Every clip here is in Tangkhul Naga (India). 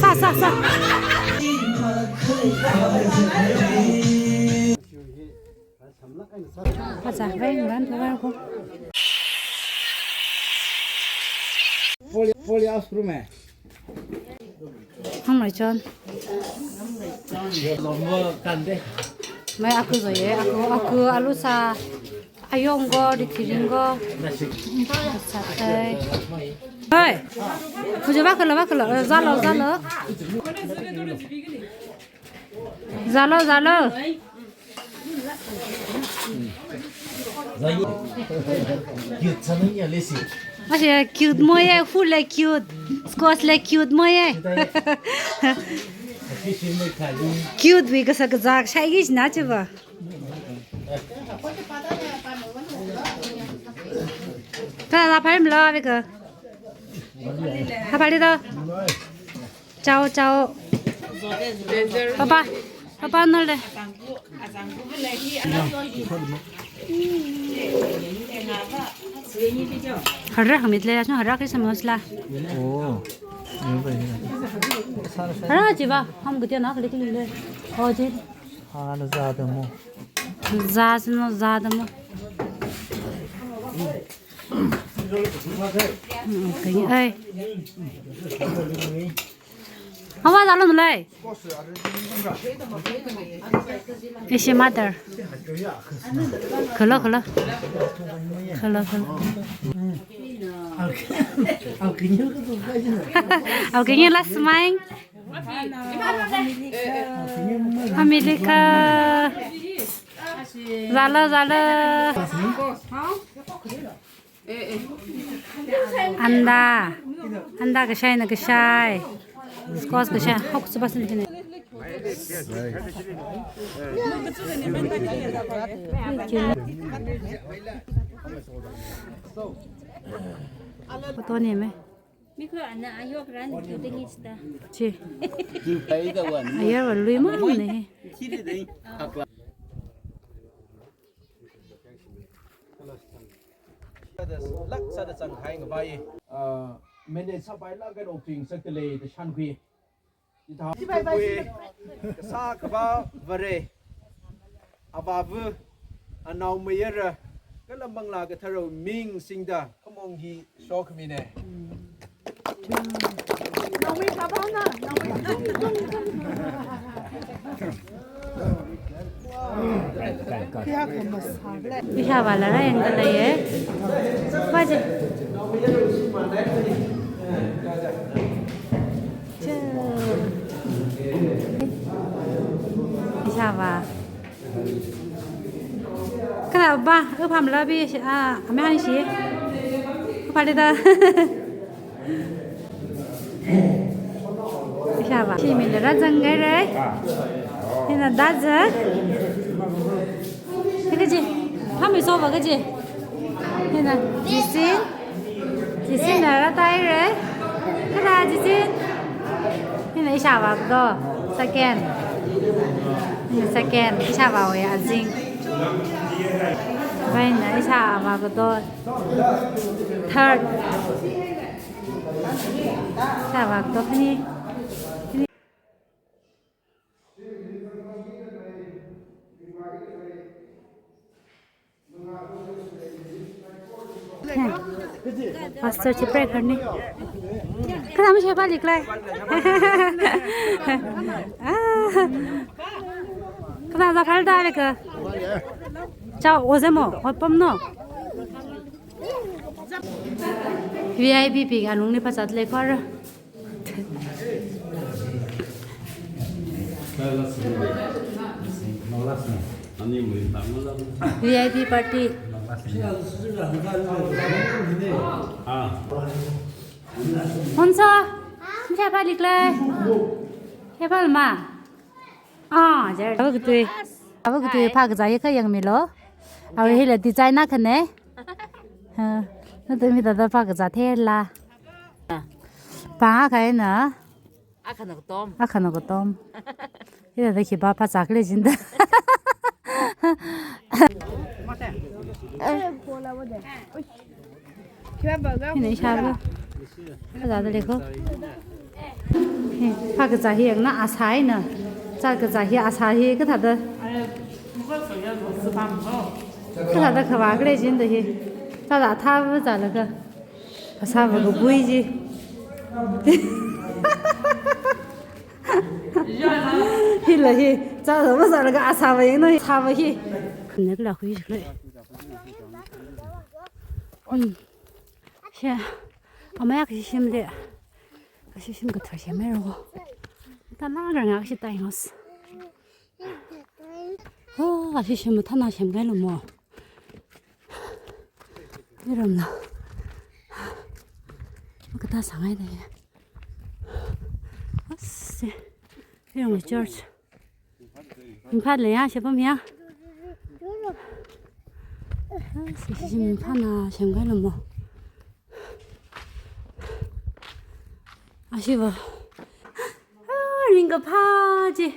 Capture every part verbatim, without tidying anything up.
Sa, sa, sa. Acha, vai, ngan, vai, ko. Fully, fully ice cream, eh? Hangmei chon. Mai aku zo ye, aku, aku alu sa, ayong go, di kiring go. Sa tai. Hei. Puja bakalo, bakalo. Eh, zalo, zalo. Zalo, zalo. Cute sāningya lesi. Mashe cute moye, hu le cute. Squash le cute moye. Cute wui kasā kazak shai gish na chiva. Ka la pharim la veka. Ha pali da. Chao, chao. Papa, papa, no le. Hara, hamit le, asno hara ke samosa la. Oh. Hara jiva, ham gute na kali kali le. Oh, ji. Hana zada mo. Za sino zada mo. Hmm, kani ai. Hawa zalo nulai. Ishi mother. Khalo, khalo. Khalo, khalo. Au kini last mine. America. Zalo, zalo. Anda. Anda kashai na kashai. Squash kashai. Hok suba sin kine. Photo ne me. Mikho ana ayok ran kidingi sta. Chi. Ayar wa lui ma ne. Lak sāda zangkahai ngavai. Ah, mene sapai la kan opting sakta lei da shankhui. Ita kui kasā kavā Vare. Avāva, anaomayara, kala Manglā Katharawui ming singda khamong hi shokmine. Ishāvā lara yangda leiye. Vaje. Ishāvā. Kala ba, u pam la bi, ah, ame ani shi. U pali da. Ishāvā. Shimilila zanghaire. Hina da zak. Hikaji. Pam iso ba kaji. Hina. Jisin. Jisin na ra tai re. Kada Jisin. Hina ishāvā do. Second. Hina second. Ishāvāwui azing. Vaina ishāvā do. Third. Ishāvā do khani. Pastor chi pray karni. Kada mi shepa liklai. Ah. Kada za phal da le ka. Chao, ozemo, otpam no. V I P bing anungli phazat le kar. V I P party. Honsa, mi shepa liklai. Shepa ma. Ah, jar. Ava kutui. Ava kutui pha kaja ye kha yangmilo. Ava hila design na khane. Ha, na tumi tata pha kaja thela. Pha kaina. Akhana katom. Akhana katom. Hila da khipa pha chakle jinda. Hina ishāvā. Kazāda leikho. He, phā kazā hi yangna asā eina. Chā kazā hi asā hi kathāda. Kathāda khavā khalei jin da hi. Chāda athāva zālaga. Asāva kabui ji. Hila hi. Chāda mazālaga asāva yangna asāva hi. Khunna kala hui khalei. Hmm. She, amaya kashi shim le. Kashi shim kathar shim mei roko. Tana ngaranga kashi tai ngos. Oh, kashi shim mathāna shim gai lo mo. Iram lo. Makatā sāngai da ya. As, iram church. Miphat le ya, shepam ya. As, shi, shi miphatna shim gai lo mo. Ashiva. Ah, ringkaphā ji.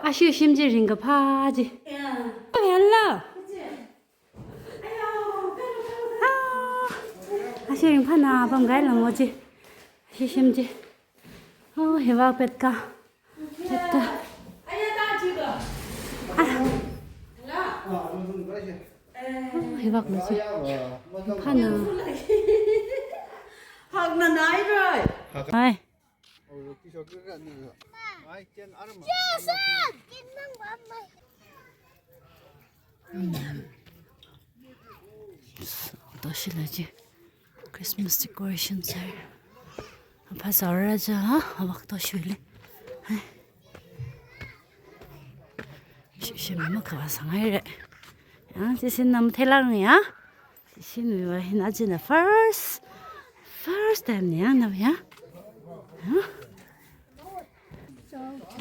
Ashi shim ji ringkaphā ji. Hello. Ah, ashi ringphāna pam gai lo mo ji. Ashi shim ji. Oh, hiva petka. Petka. Ah. Oh, hiva lo ji. Ringphāna. Hakna nai roi. Hai. Toshi la ji. Christmas decoration sāi. Apa saura ja, ha? Awak toshi le. Hai. Shi, shi mama kava sāngai re. Ya, shi shi nam thelang ya. Shi shi nui va hin ajina first, first time ni ya, nam ya. Ha?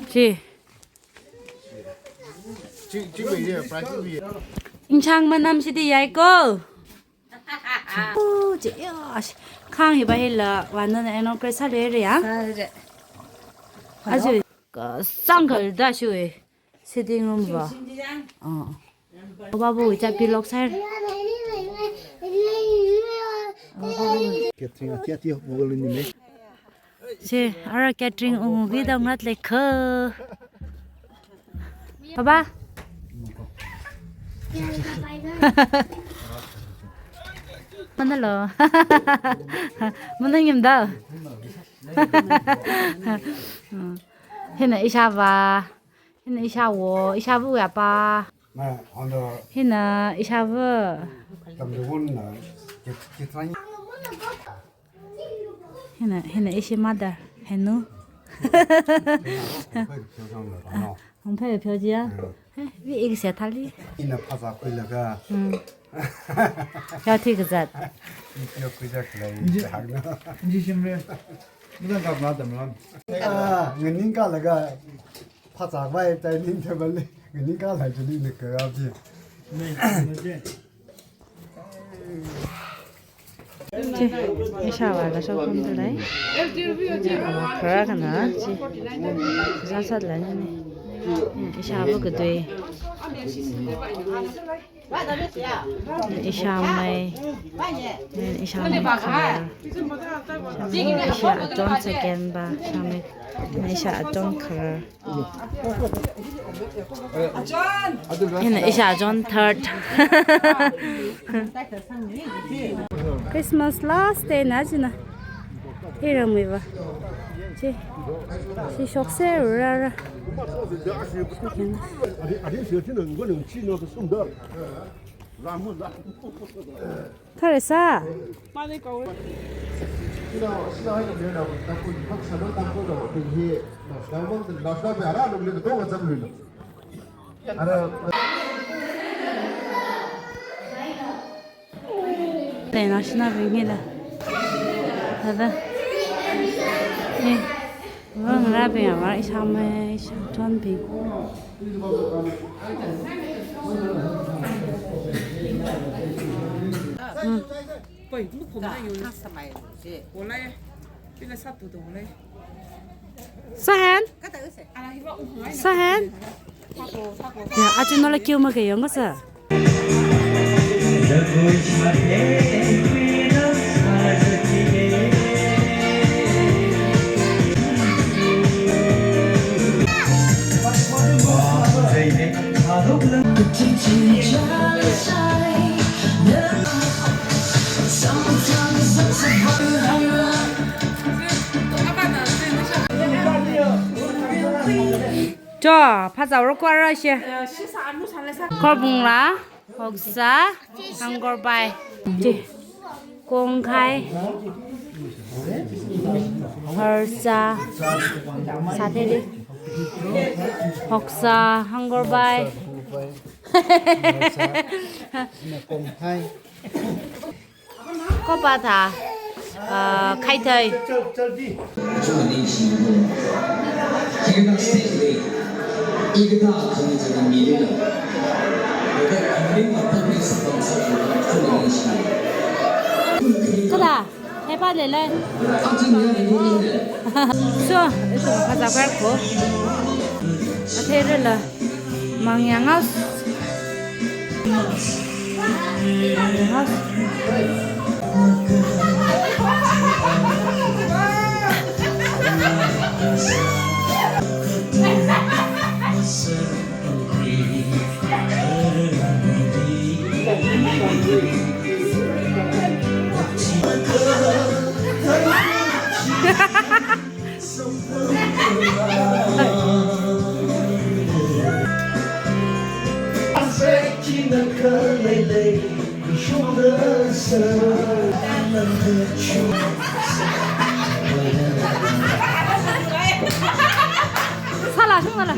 Chi. Chi, chi wui ya, price wui ya. Ingchang manam shidi yai ko. Oh, chi, ya, shi. Khang hiva hila, wana na eno kre sāle re ya. Sāle. Aji, kasang kalda shi wui. Sitting room va. Ah. Babu, icha pilok sir. Catering ati ati mogol ni me. Che, ara catering ungvida ngat le kho. Baba. Mana lo. Mana ngim da. Hina ishāvā. Hina ishāwo, ishāva wui apā. Hina ishāva. Hina, hina ishi mother, henu. Hongphei pheo jiya. Hei, vi ik se thali. Ina phazā khuilaga. Hmm. Yao thi kazat. Yao khuilaga. Inji shimre. Mudang kap na tamlam. Ah, nganing kalaga. Phazā vai tai ning table ni. Nganing kala juli ni karabi. Chi, ishāvā la shokpam dalei. Awak kharā kana, chi. Zāsat la ni. Ishāva katui. Ishāmei. Ishāmei kharā. Ishāmei ishā aton second va. Ishāmei. Ishā aton kharā. Hina ishā John third. Christmas last day na jina. Iramwui va. Chi. Shi shokse rara. Khare sā. Tena shina bingila. Dada. Eh. Vang rabi ya, vang ishāmei, ishā John bing. Hmm. Sahen? Sahen? Ya, achu nola kiu ma ke yong sa. Cho, phazā ro kwara she. Khorbung la, hoksa, hangkorbai. Chi. Kongkhai. Harsa. Sateli. Hoksa, hangkorbai. Kongkhai. Khopa tha, ah, khaithei. Kada, hepa lele. So, ito phazā kwar ko. Athei rela. Mangyang house. Mangyang house. Sāla, shungla.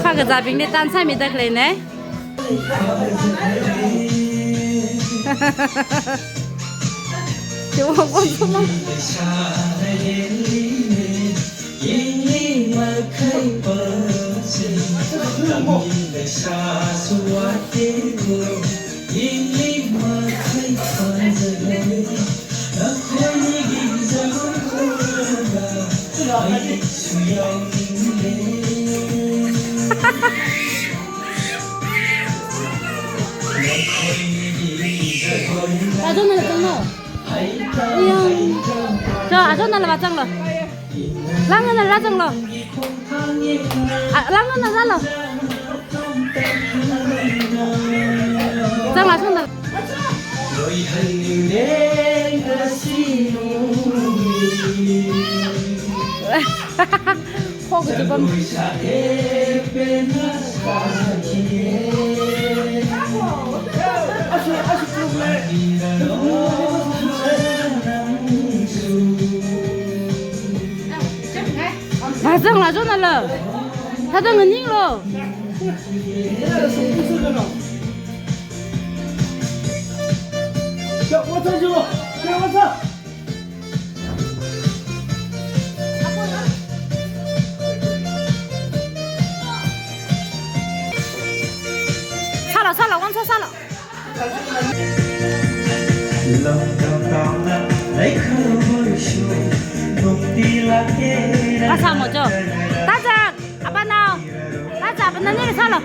Phākazābingli tan sāmida khalei ne. Ajo nala zanglo. Ajo, ajo nala vāzanglo. Langna nala zanglo. A, langna nala zanglo. Zangla, zangla. Khok kachipam. Vāzangla, zangla. Thāda nganinglo. Sāla, sāla, wansa sāla. Kasā mo jo. Tazak, apa nao? Tazak, apa nao ni sāla?